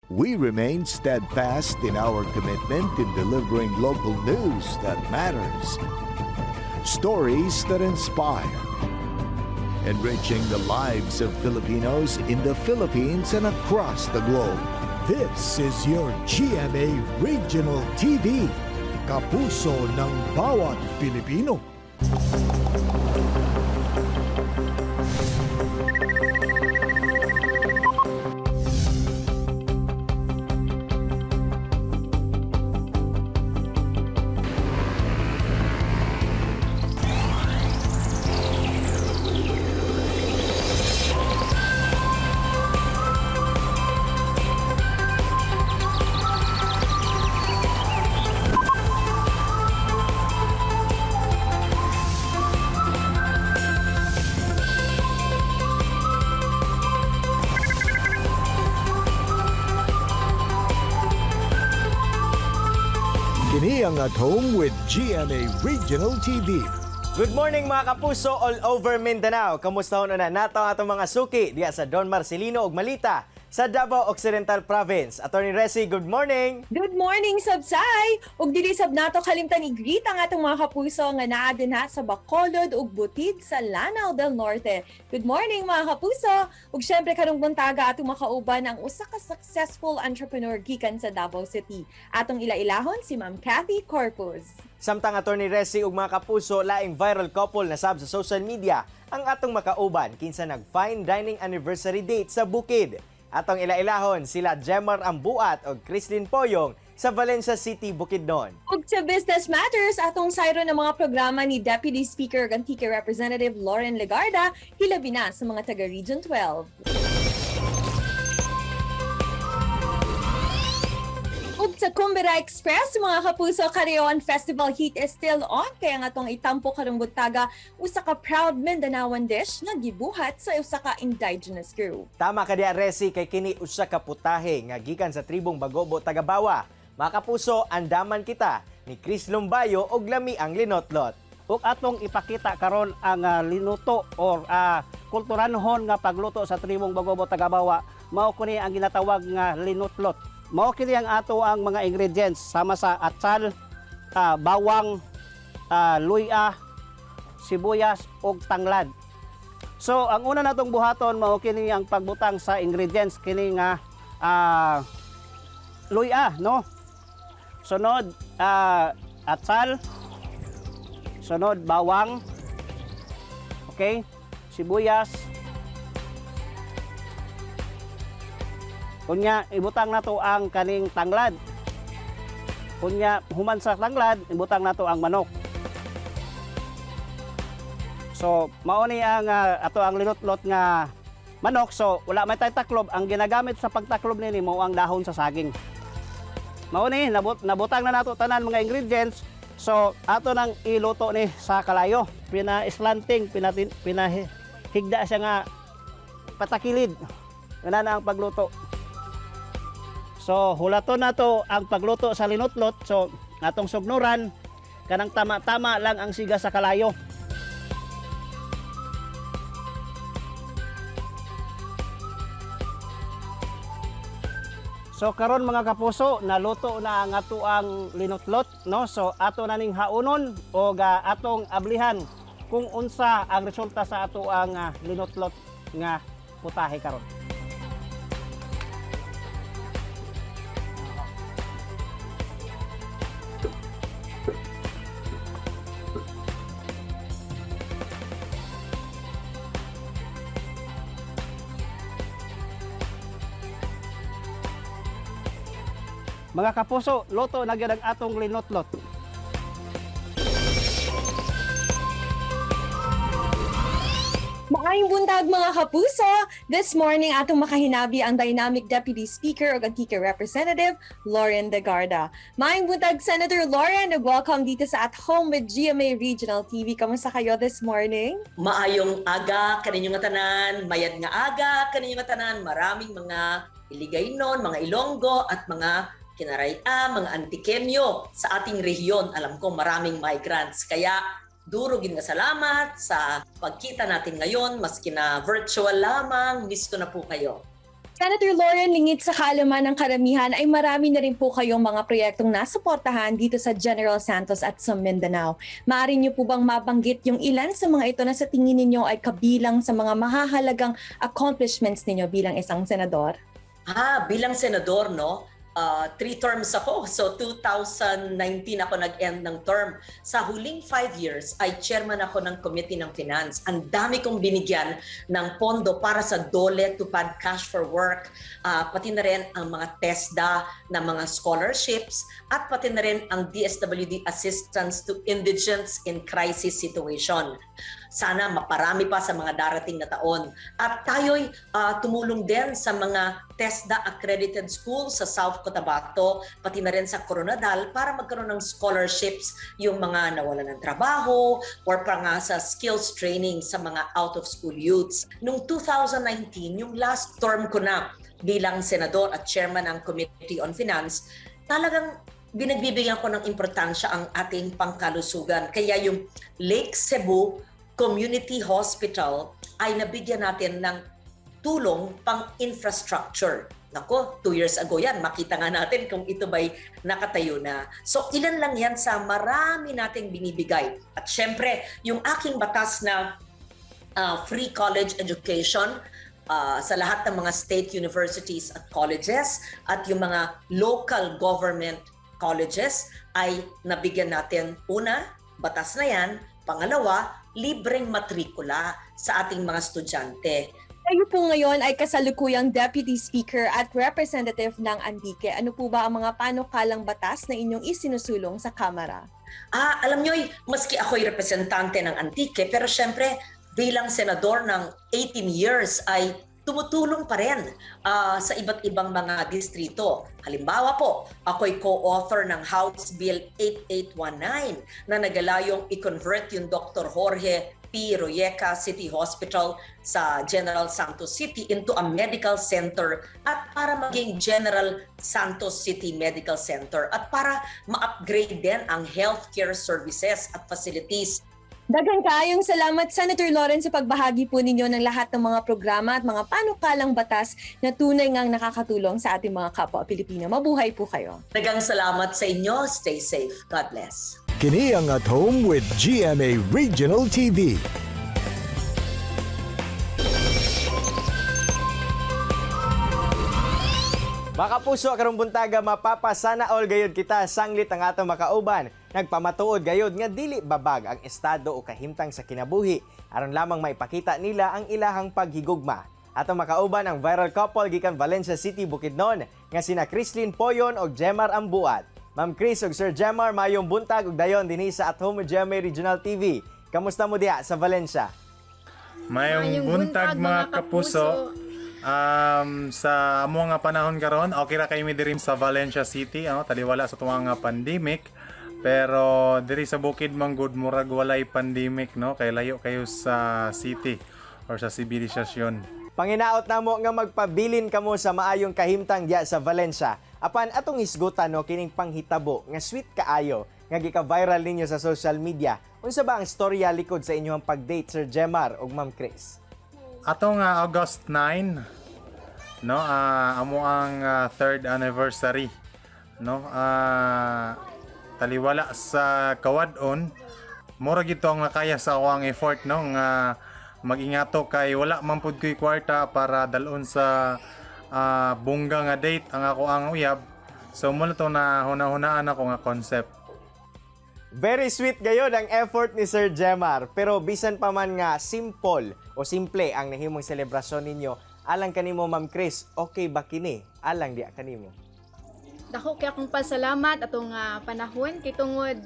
We remain steadfast in our commitment in delivering local news that matters, stories that inspire, enriching the lives of Filipinos in the Philippines and across the globe. This is your GMA Regional TV, kapuso ng bawat Pilipino. Kini ang At Home with GMA Regional TV. Good morning, mga kapuso all over Mindanao. Kamusta na nato ang atong mga suki diya sa Don Marcelino ug Malita sa Davao Occidental Province. Attorney Resi, good morning. Good morning, Sabsay! Ug dili sab nato kalimtan i-greet ang atong mga kapuso nga naa dinha sa Bacolod ug Butid sa Lanao del Norte. Good morning, mga kapuso! Ug syempre, karong buntaga atong makauban ang usa ka successful entrepreneur gikan sa Davao City. Atong ila-ilahon si Ma'am Kathy Corpus. Samtang, Attorney Resi ug mga kapuso, laing viral couple na sab sa social media ang atong makauban kinsa nag fine dining anniversary date sa bukid. Atong ila-ilahon sila Jemar Ambuat ug Chrislyn Poyong sa Valencia City, Bukidnon. Ug sa Business Matters, atong sayro ng mga programa ni Deputy Speaker ug Antique Representative Lauren Legarda, hilabi na sa mga taga Region 12. Ug sa Kumbira Express, mga kapuso, Karayawan Festival heat is still on. Kaya nga atong itampo karong buntaga, usa ka proud Mindanaoan dish nga gibuhat sa usa ka indigenous group. Tama ka diya, Resi, kay kini usa ka putahe nga gikan sa tribong Bagobo, Tagabawa. Mga kapuso, andaman kita ni Chris Lumbayo og lami ang linotlot. Ug atong ipakita karon ang linuto or kulturanhon nga pagluto sa tribong Bagobo Tagabawa. Mao kini ang ginatawag nga linutlot. Mao kini ang ato ang mga ingredients sama sa atsal, bawang, luya, sibuyas ug tanglad. So ang una natong buhaton mao kini ang pagbutang sa ingredients kini nga luya, no? Sunod, atsal. Sunod, bawang. Okay? Sibuyas. Unya, ibutang nato ang kaning tanglad. Unya, human sa tanglad, ibutang nato ang manok. So, mao ni ang ato ang linutlot nga manok. So, wala may tay taklob. Ang ginagamit sa pagtaklob nini mao ang dahon sa saging. Mao ni nabutang na nato tanan mga ingredients. So, ato nang iluto ni sa kalayo. Pina-slanting, pinahigda siya nga patakilid. Una na ang pagluto. So, hulaton na to ang pagluto sa linutlot. So, atong sugnuran, kanang tama-tama lang ang siga sa kalayo. So karon, mga kapuso, naluto na ang ato ang linutlot, no? So ato na ning haunon o atong ablihan kung unsa ang resulta sa ato ang linutlot nga putahe karon. Mga kapuso, luto na gyud ang atong linutlot. Maayong buntag, mga kapuso! This morning, atong makahinabi ang dynamic Deputy Speaker ug Antique Representative Lauren Legarda. Maayong buntag, Senator Lauren, ug welcome dito sa At Home with GMA Regional TV. Kamusta kayo this morning? Maayong aga kaninyo nga tanan, mayad nga aga kaninyo nga tanan, maraming mga Hiligaynon, mga Ilonggo at mga Kinaraya, mga Antiqueño sa ating rehiyon. Alam ko maraming migrants. Kaya duro gid nga salamat sa pagkita natin ngayon, maski na virtual lamang. Miss ko na po kayo. Senator Loren, lingid sa kaalaman ng karamihan ay marami na rin po kayong mga proyektong nasuportahan dito sa General Santos at sa Mindanao. Maaari niyo po bang mabanggit yung ilan sa mga ito na sa tingin ninyo ay kabilang sa mga mahahalagang accomplishments ninyo bilang isang senador? Bilang senador, no? Three terms ako. So 2019 ako nag-end ng term. Sa huling 5 years ay chairman ako ng Committee ng Finance. Ang dami kong binigyan ng pondo para sa DOLE Tupad Cash for Work, pati na rin ang mga TESDA na mga scholarships at pati na rin ang DSWD assistance to indigents in crisis situation. Sana maparami pa sa mga darating na taon. At tayo'y tumulong din sa mga TESDA accredited schools sa South Cotabato, pati na rin sa Koronadal para magkaroon ng scholarships yung mga nawalan ng trabaho or pa nga sa skills training sa mga out-of-school youths. Noong 2019, yung last term ko na bilang senador at chairman ng Committee on Finance, talagang binagbibigyan ko ng importansya ang ating pangkalusugan. Kaya yung Lake Sebu Community Hospital ay nabigyan natin ng tulong pang infrastructure. Nako, 2 years ago yan, makita nga natin kung ito ba'y nakatayo na. So ilan lang yan sa marami nating binibigay. At syempre, yung aking batas na free college education sa lahat ng mga state universities at colleges at yung mga local government colleges ay nabigyan natin, una, batas na yan. Pangalawa, libreng matrikula sa ating mga estudyante. Kayo po ngayon ay kasalukuyang Deputy Speaker at Representative ng Antique. Ano po ba ang mga panukalang batas na inyong isinusulong sa Kamara? Alam nyo, maski ako'y representante ng Antique, pero syempre bilang senador ng 18 years ay tumutulong pa rin sa iba't ibang mga distrito. Halimbawa po, ako'y co-author ng House Bill 8819 na nagalayong i-convert yung Dr. Jorge P. Royeca City Hospital sa General Santos City into a medical center at para maging General Santos City Medical Center at para ma-upgrade din ang healthcare services at facilities. Daghan kaayong salamat, Senator Loren, sa pagbahagi po ninyo ng lahat ng mga programa at mga panukalang batas na tunay ngang nakakatulong sa ating mga kapwa Pilipino. Mabuhay po kayo. Daghang salamat sa inyo. Stay safe. God bless. Kini ang At Home with GMA Regional TV. Mga kapuso, karong buntaga mapapasana all gayud kita sanglit ang atong makauban. Nagpamatuod gayud nga dili babag ang estado o kahimtang sa kinabuhi aron lamang maipakita nila ang ilahang paghigugma. Atong makauban ang viral couple gikan Valencia City, Bukidnon nga sina Chrislyn Poyon ug Jemar Ambuat. Ma'am Chris ug Sir Jemar, maayong buntag ug dayon dinhi sa At Home with GMA Regional TV. Kamusta mo diha sa Valencia? Mayong Maayong buntag, mga kapuso. Sa amo nga panahon karon, okay ra kay mi diri sa Valencia City, ano, taliwala sa tuwang nga pandemic. Pero diri sa bukid man gud murag walay pandemic, no, kay layo kayo sa city or sa sibilisasyon. Panginaot namo nga magpabilin kamo sa maayong kahimtang diya sa Valencia. Apan atong hisgutan, no, kining panghitabo nga sweet kaayo nga gika-viral ninyo sa social media. Unsa ba ang storya likod sa inyong pag-date, Sir Jemar ug Ma'am Chris? Ato nga August 9, no, amo ang third anniversary, no, taliwala sa kawad-on, mura gito ang nakaya sa ako ang effort, no, nga mag-ingato kay wala man pud ko'y kwarta para dalon sa bongga nga date ang ako ang uyab. So mo na to na huna-hunaan ako nga concept. Very sweet gayon ang effort ni Sir Jemar. Pero bisan pa man nga simple o simple ang nahimong selebrasyon ninyo, alang kanimo, Ma'am Chris, okay ba kini? Alang diya kanimo. Dako kay akong pasalamat atong panahon kay tungod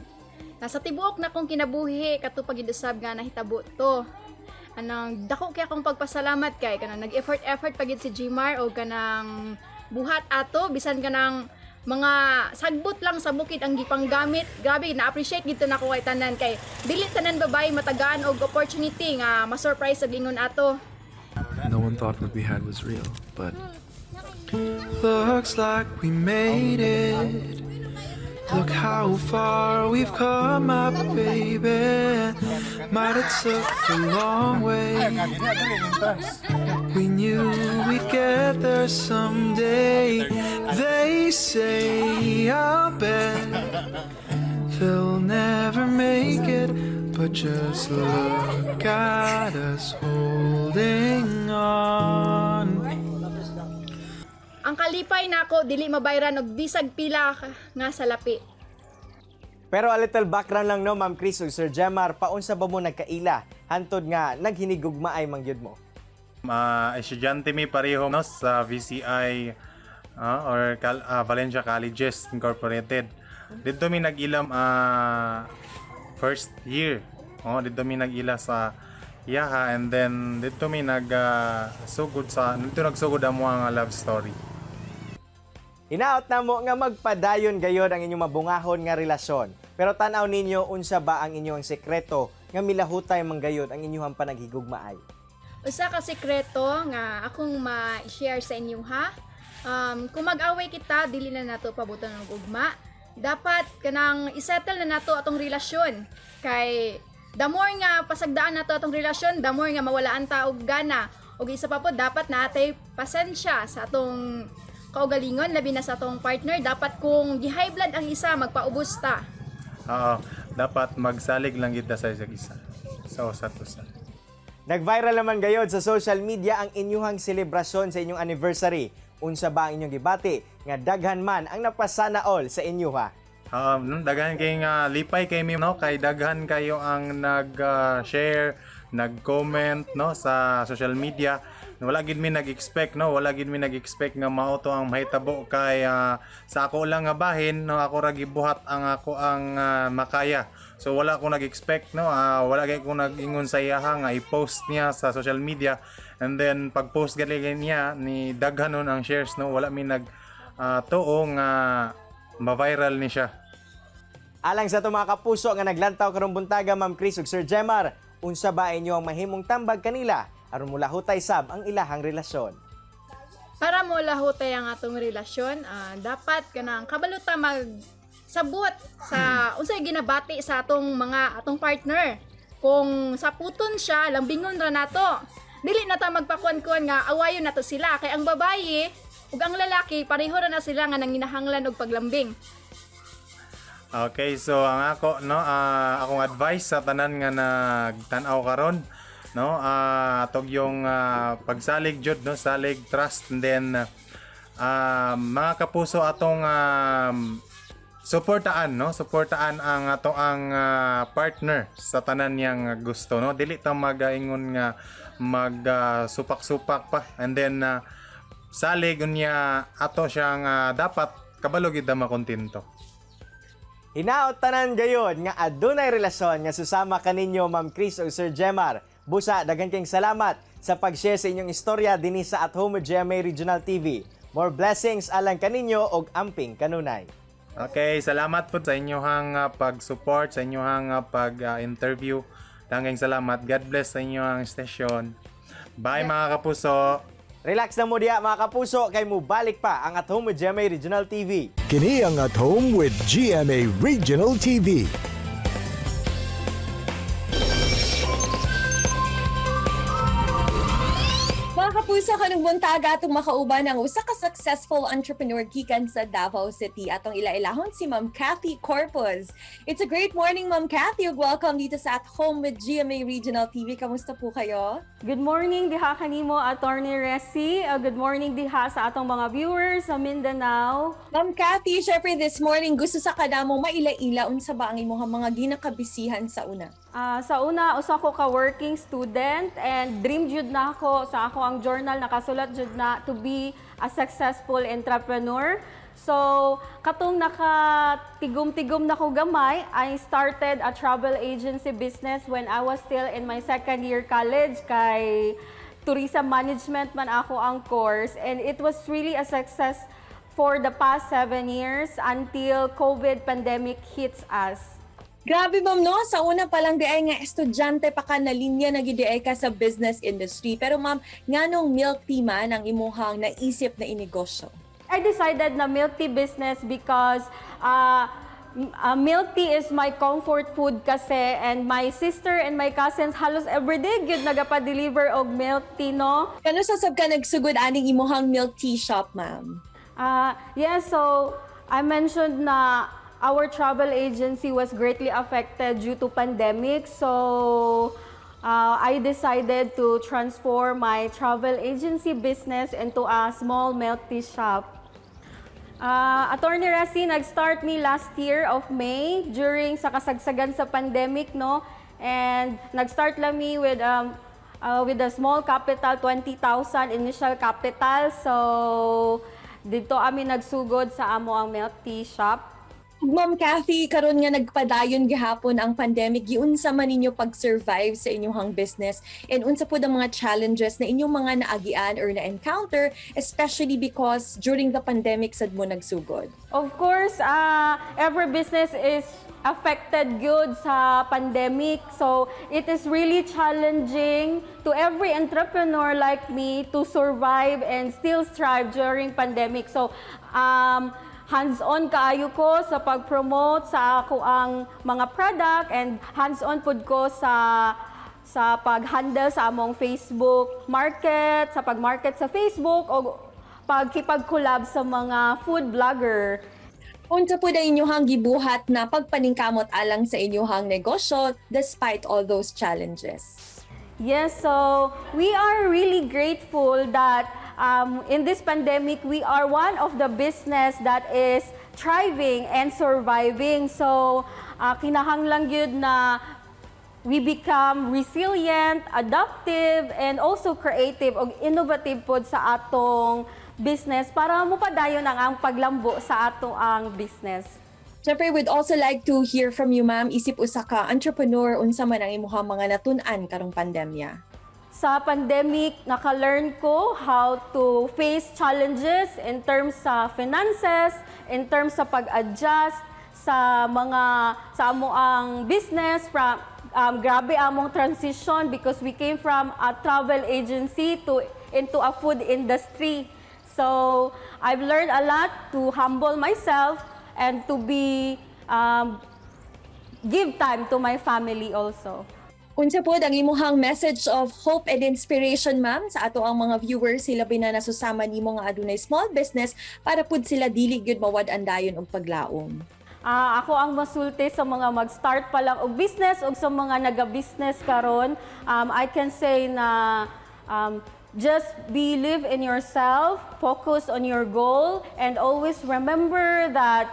nasa tibuok na akong kinabuhi kato pagidusab nga nahitabo to. Anang dako kay akong pagpasalamat kay kanang nag-effort effort pagid si Jimar o kanang buhat ato bisan kanang mga sagbot lang sa bukid ang gipanggamit. Grabe, na-appreciate gito nako kay tanan kay dili tanan babae matagaan og opportunity nga ma-surprise og ingon ato. No one thought what we had was real, but looks like we made it. Look how far we've come, my baby. Might have took the long way. We knew we'd get there someday. They say, I'll bet they'll never make it. But just look at us holding on. Ang kalipay nako dili mabayran og bisag pila nga salapi. Pero a little background lang, no, Ma'am Chris ug Sir Jemar, paunsa ba mo nagkaila hantod nga naghinigugmaay man gyud mo? Estudyante mi pareho, no, sa VCI or Valencia Colleges Incorporated. Didto mi nag-ilam first year. Oh, didto mi nag-ila sa iyaha and then didto mi nag sugod sa didto nagsugod amo ang love story. Hinaot na mo nga magpadayon gayod ang inyong mabungahon nga relasyon. Pero tan-aw ninyo, unsa ba ang inyong sekreto nga milahutay man gayod ang inyong panaghigugmaay? Usa ka sekreto nga akong ma-share sa inyo, ha. Kung mag-away kita, dili na nato pabutan og ugma. Dapat kanang isettle na nato atong relasyon. Kay the more nga pasagdaan nato atong relasyon, the more nga mawalaan ta og gana. Ug isa pa po, dapat natay pasensya sa atong kaugalingon, labi na sa atong partner. Dapat kung gi-high blood ang isa, magpaubos ta. Oo, dapat magsalig lang kita sa isa't isa. Sa usa't usa. Nag-viral naman gayod sa social media ang inyuhang selebrasyon sa inyong anniversary. Unsa ba ang inyong gibati nga daghan man ang napasana all sa inyo, ha? Daghan kay nga lipay kay mi, no, kay daghan kayo ang nag-share, nag-comment, no, sa social media. Wala gid mi nag-expect, no, wala gid mi nag-expect nga mao to ang mahitabo kay sa ako lang nga bahin, no, ako ra gibuhat ang ako ang makaya. So wala ko nag-expect, no, wala kay ko nag-ingon sa iyaha nga i-post niya sa social media and then pag-post gali niya ni daghan nun ang shares, no, wala mi nag tuo nga ma-viral ni siya. Alang sa atong mga kapuso nga naglantaw karong buntaga, Ma'am Chris ug Sir Jemar, unsa ba inyo ang mahimong tambag kanila aron mulahutay sab ang ilahang relasyon? Para mo lahutay ang atong relasyon, dapat kanang kabalo ta mag sabot sa unsay ginabati sa atong mga atong partner. Kung saputon siya, lambingon ra nato. Dili na ta magpakuan-kuan nga awayon nato sila kay ang babaye ug ang lalaki pareho ra na sila nga nanginahanglan og paglambing. Okay, so ang ako, no, akong advice sa tanan nga nagtan-aw karon, no, atog yung pagsalig jud, no, salig, trust, and then mga kapuso, atong suportaan, no, suportaan ang ato ang partner sa tanan niyang gusto, no. Dili ta magaingon nga mag supak-supak pa and then salig unya ato siyang dapat kabalo gid ta makontento. Hinaot tanan gayon nga adunay relasyon nga susama kaninyo, Ma'am Chris ug Sir Jemar. Busa, daghan kayong salamat sa pag-share sa inyong istorya dinhi sa At Home with GMA Regional TV. More blessings alang kaninyo og amping kanunay. Okay, salamat po sa inyong pag-support, sa inyong pag-interview. Daghang salamat. God bless sa inyong station. Bye, mga kapuso. Relax na mo diya, mga kapuso, kay mubalik pa ang At Home with GMA Regional TV. Kini ang At Home with GMA Regional TV. Mga kapuso, karong buntaga atong makauban ang usa ka successful entrepreneur gikan sa Davao City. Atong ila-ilahon si Ma'am Kathy Corpus. It's a great morning, Ma'am Kathy, ug welcome dito sa At Home with GMA Regional TV. Kamusta po kayo? Good morning diha kanimo, Attorney Resi. Good morning diha sa atong mga viewers sa Mindanao. Ma'am Kathy, syempre this morning gusto sa kanamo maila-ila unsa ba ang imong mga ginakabisihan sa una? Sa una, usa ko ka working student and dream jud na ako sa ako ang journal nakasulat jud na to be a successful entrepreneur. So, katong nakatigom-tigom na ko gamay, I started a travel agency business when I was still in my second year college kay tourism management man ako ang course, and it was really a success for the past 7 years until COVID pandemic hits us. Grabe, ma'am, no, sa una pa lang diay nga estudyante pa ka na linya na gid ka sa business industry. Pero ma'am, nganong milk tea man ang imuhang naisip na inegosyo? I decided na milk tea business because Milk tea is my comfort food kasi, and my sister and my cousins halos everyday gyud nagapa-deliver og milk tea, no. Kanus-a sab ka nagsugod aning imuhang milk tea shop, ma'am? Yeah, so I mentioned na our travel agency was greatly affected due to pandemic. So I decided to transform my travel agency business into a small milk tea shop. Attorney Resi, nag-start me last year of May during sa kasagsagan sa pandemic, no? And nag-start lang me with a small capital, 20,000 initial capital. So, didto ami nagsugod sa amo ang milk tea shop. Ma'am Kathy, karon nga nagpadayon gihapon ang pandemic, giunsa man ninyo pag-survive sa inyong business and unsa pud ang mga challenges na inyong mga naagian or na-encounter, especially because during the pandemic sad mo nagsugod? Of course, every business is affected gyud sa pandemic. So, it is really challenging to every entrepreneur like me to survive and still strive during pandemic. So, hands-on kaayo ko sa pag-promote sa ako ang mga product and hands-on pud ko sa pag-handle sa among Facebook market, sa pag-market sa Facebook o pagkipag-collab sa mga food vlogger. Unsa pud ang inyong gibuhat na pagpaningkamot alang sa inyong negosyo despite all those challenges? Yes, so we are really grateful that in this pandemic, we are one of the business that is thriving and surviving. So, kinahanglan gyud na we become resilient, adaptive, and also creative og innovative pod sa atong business para mopadayon ang paglambo sa ato ang business. Siyempre, we'd also like to hear from you, ma'am. Isip usa ka entrepreneur, unsa man ang imuhang mga natun-an karong pandemya? Sa pandemic, naka-learn ko how to face challenges in terms sa finances, in terms sa pag-adjust sa mga sa amo ang business from grabe among transition because we came from a travel agency to into a food industry. So, I've learned a lot to humble myself and to be give time to my family also. Unsa pod ang imuhang message of hope and inspiration, ma'am, sa ato ang mga viewers, hilabi na nasusama nimo nga adunay small business, para pud sila dili gyud mawad-an dayon og paglaom? Ako ang masulti sa mga mag-start pa lang og business og sa mga naga-business karon, I can say na just believe in yourself, focus on your goal, and always remember that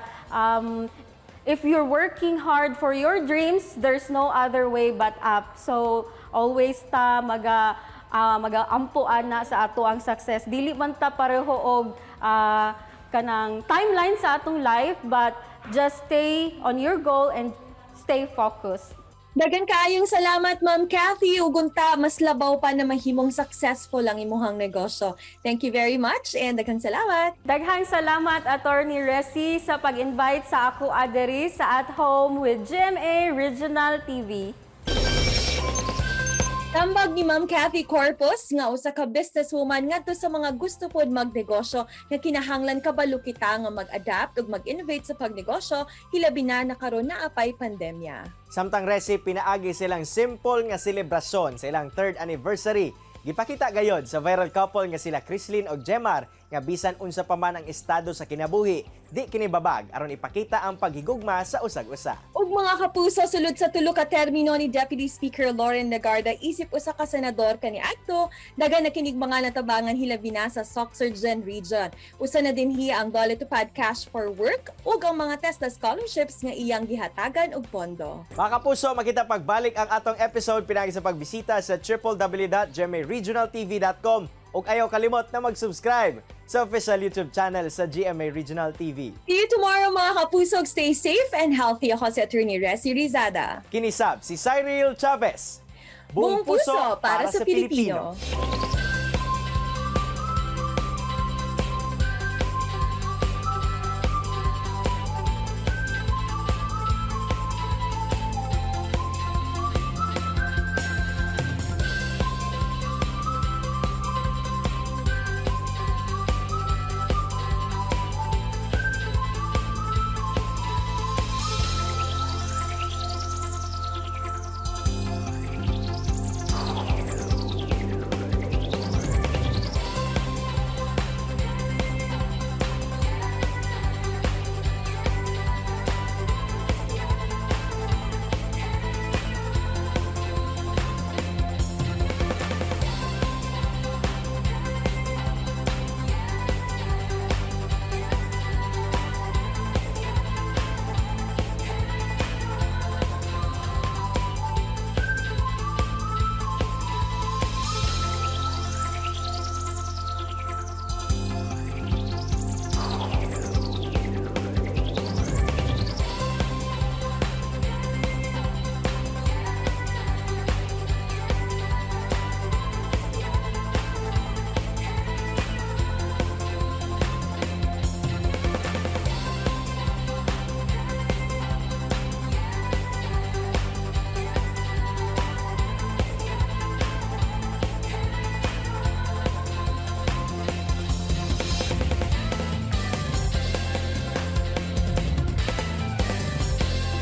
if you're working hard for your dreams, there's no other way but up. So always ta maga-ampo ana sa ato ang success. Dili man ta pareho og kanang timeline sa atong life, but just stay on your goal and stay focused. Daghan kaayong salamat, Ma'am Kathy, ug unta mas labaw pa na mahimong successful ang imuhang negosyo. Thank you very much and daghang salamat. Daghang salamat, Attorney Resi, sa pag-invite sa ako adiri sa At Home with GMA Regional TV. Tambag ni Ma'am Kathy Corpus nga usa ka businesswoman ngadto sa mga gusto pod magnegosyo nga kinahanglan kabalo kita nga mag-adapt ug mag-innovate sa pagnegosyo, hilabi na na karon naa pay pandemya. Samtang, Resi, pinaagi silang simple nga selebrasyon sa ilang third anniversary. Gipakita gayod sa viral couple nga sila Chrislyn og Jemar nga bisan unsa pa man ang estado sa kinabuhi, di kini babag aron ipakita ang paghigugma sa usag-usa. Ug mga kapuso, sulod sa tulo ka termino ni Deputy Speaker Loren Legarda isip usa ka senador kaniadto, daghan na kinig mga natabangan, hilabi na sa Soccsksargen region. Usa na dinhi ang Dole Tupad Cash for Work ug ang mga TESDA scholarships nga iyang gihatagan og pondo. Mga kapuso, makita pagbalik ang atong episode pinaagi sa pagbisita sa www.gmaregionaltv.com ug ayaw kalimot na mag-subscribe sa official YouTube channel sa GMA Regional TV. See you tomorrow, mga kapuso. Stay safe and healthy. Ako si Attorney Resi Rizada. Kini sab si Cyril Chavez. Buong puso para sa Pilipino.